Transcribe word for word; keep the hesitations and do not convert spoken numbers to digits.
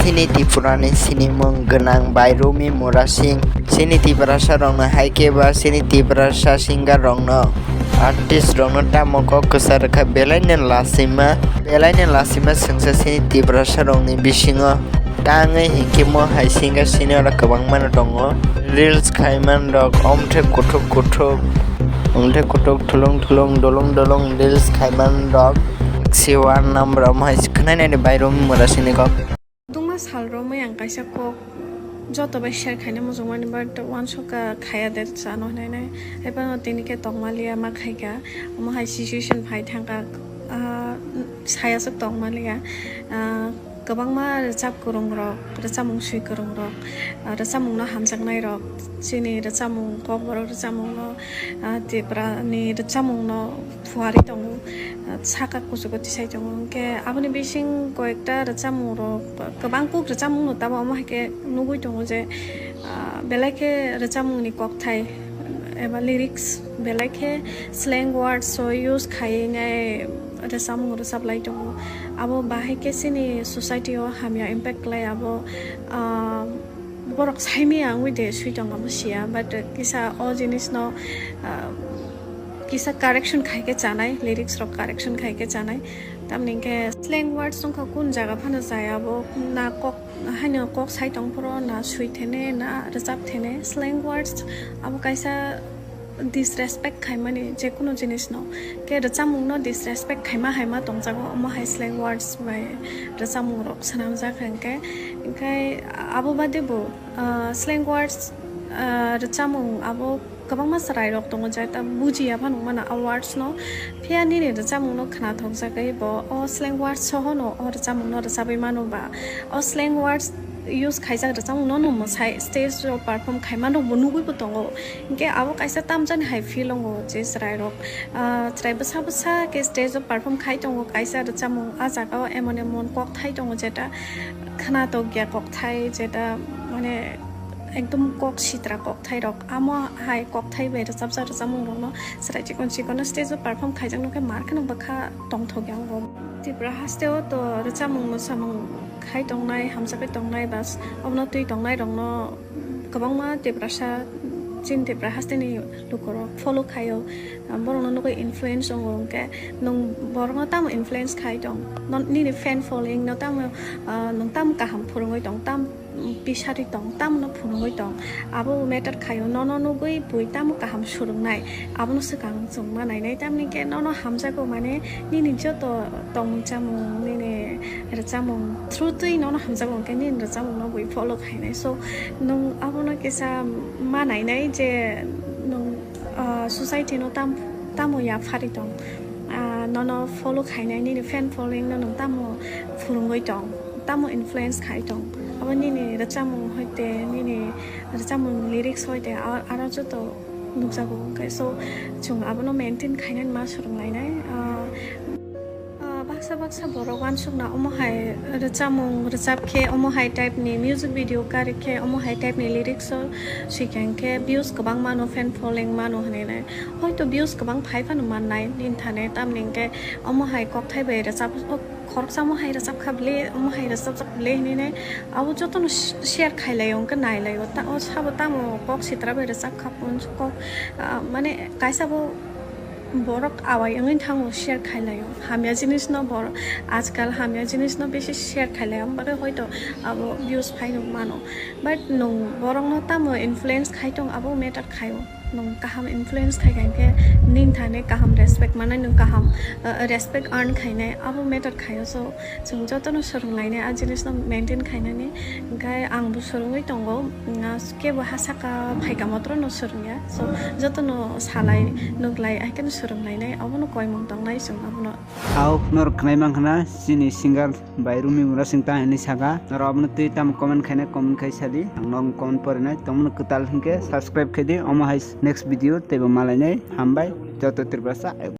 Chini Tripura ni sinimung gwnang bai Rumi Murasing. Chini Tiprasa rokno hai khe ba chini Tiprasa singer rokno, artist rokno tamo kok kwsa rwkha belai no lasima, belai no lasima swngsa chini Tiprasa rokni bisingo. Tangwi hinkhe mo hai singer senior rok kwbangma no tongo. Reels khaiman rok omthe kuthuk kuthuk, omthe kuthuk thulung thulung dulung dulung reels khaiman rok. Siwan number omo hai khwnai nai bai Rumi Murasing ni kok. Dungma sal romwi ang kaisa kok joto bai share khaina muchungmani, but uansukha khaya de chano hinwi nai. Haibano tini khe tongmaliya ma khaikha, omo hai situation phai thangkha, ah, sayaswk tongmaliya. Ah, kwbangma rwchap kwrwng rok, rwchapmung swi kwrwng rok, ah, rwchapmung no hamjaknai rok, chini rwchapmung kokborok rwchapmung no, ah, Tripura ni rwchapmung no phuarwi tongo, ah, saka kuchugo tisai tongo. Hinkhe aboni bising koyekta rwchapmung rok, kwbang kuk rwchapmung no tamo omo hai khe nugwi tongo je, ah, belai khe rwchapmung ni kokthai eba lyrics belai khe slang words o use khaiwi nai rwchapmung rwchap lai tongo. Abo bahai khe chini society o hamya impact khlai abo, ah, borok saimaya wngwi de swi tong abo siya, but kisa o jinis no, ah, kisa correction khai khe chanai, lyrics rok correction khai khe chanai. Tamni hinkhe slang words wngkha kun jaga phano jaya bo na kok haino kok sai tong phoro na swi thene na rwchap thene. Slang words abo kaisa disrespect khaimani je kuno jinis no. Khe rwchapmung no disrespect khaima haima tongjago omo hai slang words bai rwchapmung rok swnamjak hinkhe. Hinkhe abo bade bo, ah, slang words, ah, rwchapmung abo kwbangma chwrai rok tongo jeta bujiya phano wngmano a words no. Phiya nini rwchapmung no khwnathokjagwi bo o slang words soho no o rwchapmung no rwchabwi mano ba o slang words use khaijak rwchapmung no no mwsai stage o perform khaima rok bo nugwi bo tongo. Hinkhe abo kaisa tamjani hai feel wngo je chwrai rok, ah, chwrai bwsa bwsa khe stage o perform khai tongo kaisa rwchapmung, ah, jaga o emon emon kokthai tongo jeta khwnathokya kokthai jeta mane ekdom kok sitra kokthai rok. Amo hai kokthai bai rwchapjak rwchapmung rokno chwrai chikon chikon no stage o perform khaijak no khe mar kheno bwkha tongthokya wngo. Tripura haste o to rwchapmung mwsamung khai tongnai, hamjagwi tongnai, bas obono twi tongnai rokno kwbangma Tiprasa, chini Tripura haste ni lukurok follow khaio, borokno nugwi influence wngo. Hinkhe nwng borokno tamo influence khai tong, non-, nini fan following no tamo, ah, nwng tamo kaham phwrwngwi tong, tam pisari tong, tamo no phwrwngwi tong, abo matter khaio. Nono nugwi bui tamo kaham swrwngnai, abono swkang chwng ma nainai. Tamni khe nono hamjago mane nini joto tongmung chamung, nini rwchapmung through twi nono hamjago hinkhe nini rwchapmung no bui follow khainai. So nwng abono kisa ma nainai je nwng, ah, society no tam-, tamo yaphari tong, ah, nono follow khainai, nini fan following no nwng tamo phwrwngwi tong, tamo influence khai tong, abo nini rwchapmung hoite, nini rwchapmung lyrics hoite, a-, aro joto nukjago. Hinkhe so chwng abono maintain khainani ma swrwnglainai. Ah, ah, baksa baksa borok uansukna omo hai rwchapmung rwchap khe, omo hai type ni music video kari khe, omo hai type ni lyrics o swikha hinkhe views kwbang mano, fan following mano hinwi nai. Hoito views kwbang phai phano mannai nini thani, tamni hinkhe omo hai kokthai bai rwchap, o khoroksa omo hai rwchap kha bwle, omo hai rwchapjak bwle hinwi nai. Abo jotono sh-, share khai laio, hinkhe nai laio. Ta-, o sabo tamo kok sitra bai rwchap kha phone kok, ah, mane kaisa bo borok awai wngwi thango share khai laio. Hamya jinis no bor-, ajkal hamya jinis no bisi share khai laio, abo bagwi hoito abo views phai rok mano. But nwng borok no tamo influence khai tong, abo matter khaio. Nwng kaham influence khai kha hinkhe nini thani kaham respect mannai, nwng kaham, uh, respect earn khainai, abo matter khaio. So chwng jotono swrwnglainai a jinisno maintain khainani. Hinkhe angbo swrwngwi tongo, mm, kebo ha saka phaika motrono swrwngya. So jotono salai nuklai, haikheno swrwnglainai, abono koimung tongnai chwng abono. Hao, norok khwnai mankha na, chini singer bai Rumi Murasing ta hinwi saka, norok abono twi tamo comment khainai, comment khai sadi, ang norok comment porinai, tongmani kwtal hinkhe subscribe khaidi, omo hai next video teibo malainai, hambai, joto Tiprasa.